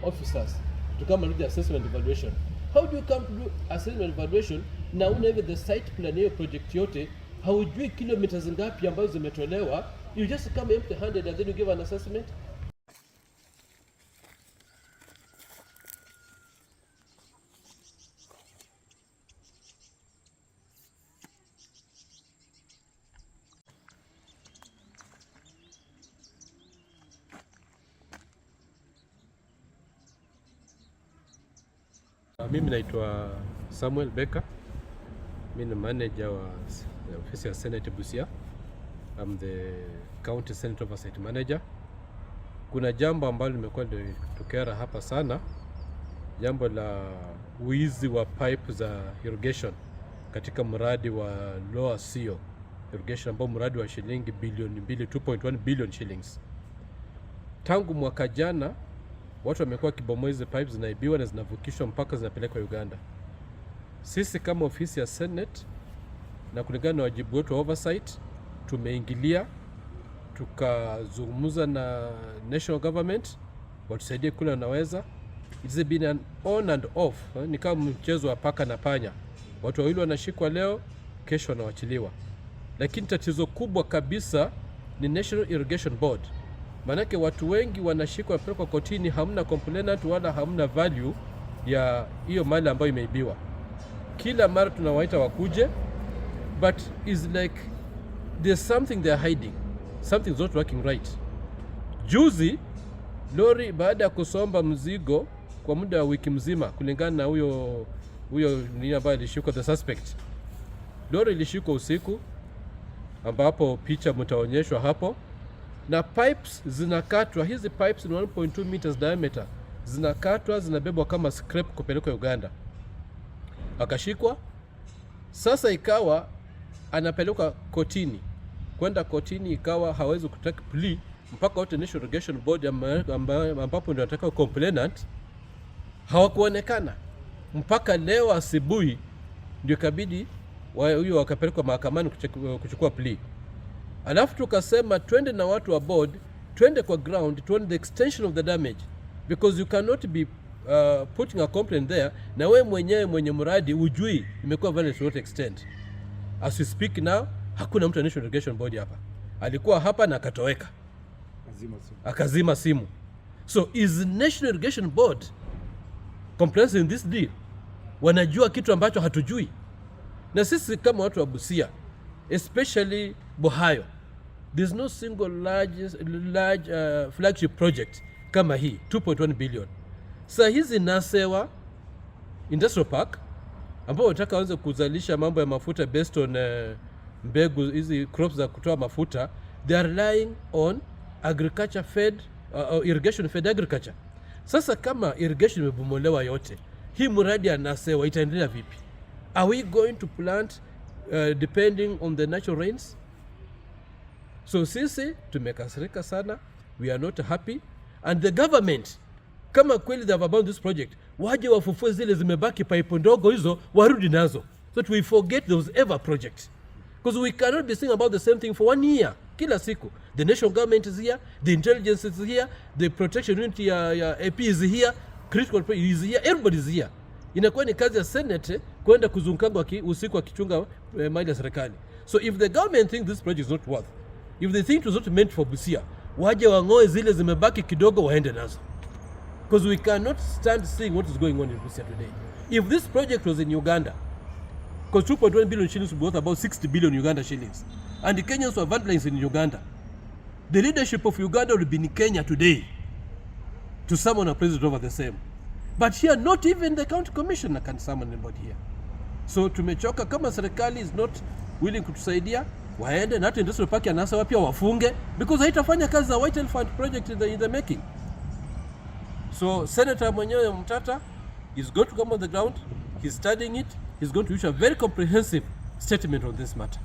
Officers to come and do the assessment evaluation. How do you come to do assessment evaluation na una even the site plan hiyo project yote, haujui kilometers ngapi ambazo zimetolewa? You just come empty handed and then you give an assessment. Mimi naitwa Samuel Becker. Mimi ni manager wa ofisi ya Senate Busia. I'm the County Senate Oversight Manager. Kuna jambo ambalo limekuwa likitukera hapa sana, jambo la wizi wa pipe za irrigation katika mradi wa Lower Sio irrigation ambao mradi wa shilingi bilioni 2, 2.1 billion shillings. Tangu mwaka jana watu wamekuwa wakibomoa hizi pipes, zinaibiwa na zinavukishwa mpaka zinapelekwa Uganda. Sisi kama ofisi ya Senate na kulingana na wajibu wetu wa oversight tumeingilia tukazungumza na national government watusaidie kule wanaweza. It's been an on and off, ni kama mchezo wa paka na panya. Watu wawili wanashikwa leo, kesho wanawachiliwa. Lakini tatizo kubwa kabisa ni National Irrigation Board. Maanake watu wengi wanashikwa wanapelekwa kotini, hamna complainant wala hamna value ya hiyo mali ambayo imeibiwa. Kila mara tunawaita wakuje, but is like there's something they're hiding, something's not working right. Juzi lori baada ya kusomba mzigo kwa muda wa wiki mzima, kulingana na huyo nini ambaye alishikwa, the suspect, lori ilishikwa usiku, ambapo picha mtaonyeshwa hapo, na pipes zinakatwa. Hizi pipes ni 1.2 meters diameter, zinakatwa zinabebwa kama scrap kupelekwa Uganda. Akashikwa. Sasa ikawa anapelekwa kotini, kwenda kotini ikawa hawezi kutake plea mpaka wote National Irrigation Board ambapo ndio anataka complainant hawakuonekana mpaka leo asubuhi, ndio ikabidi huyo wakapelekwa mahakamani kuchukua plea. Alafu tukasema twende na watu wa board, twende kwa ground, tuone the extension of the damage because you cannot be putting a complaint there na we mwenyewe mwenye mradi ujui imekuwa violent to what extent. As we speak now, hakuna mtu wa National Irrigation Board hapa. Alikuwa hapa na akatoweka, akazima simu. So is National Irrigation Board complicit in this deal? Wanajua kitu ambacho hatujui, na sisi kama watu wa Busia, especially Bohayo, there's no single large flagship project kama hii 2.1 billion. Saa hizi Nasewa Industrial Park ambao wanataka waanze kuzalisha mambo ya mafuta based on mbegu hizi crops za kutoa mafuta, they are relying on agriculture fed irrigation fed agriculture. Sasa kama irrigation imebomolewa yote, hii mradi ya Nasewa itaendelea vipi? Are we going to plant depending on the natural rains? So sisi tumekasirika sana, we are not happy and the government, kama kweli they have abandoned this project, waje wafufue zile zimebaki pipe ndogo hizo, warudi nazo so that we forget there was ever project, because we cannot be saying about the same thing for one year kila siku. The national government is here, the intelligence is here, the protection unit ya AP is here, critical is here, everybody is here. Inakuwa ni kazi ya Senate kwenda kuzunguka usiku akichunga mali ya serikali. So if the government think this project is not worth, if they think it was not meant for Busia, waje wang'oe zile zimebaki kidogo waende nazo, because we cannot stand seeing what is going on in Busia today. If this project was in Uganda, because 2.1 billion shillings would be worth about 60 billion Uganda shillings, and the Kenyans were vandalizing in Uganda, the leadership of Uganda would be in Kenya today to summon a president over the same. But here, not even the county commissioner can summon anybody here. So tumechoka. Kama serikali is not willing kutusaidia, waende na hata industrial park ya Nasewa pia wafunge, because haitafanya kazi za White Elephant project in the making. So Senator mwenyewe Omtatah is going to come on the ground, he's studying it, he's going to issue a very comprehensive statement on this matter.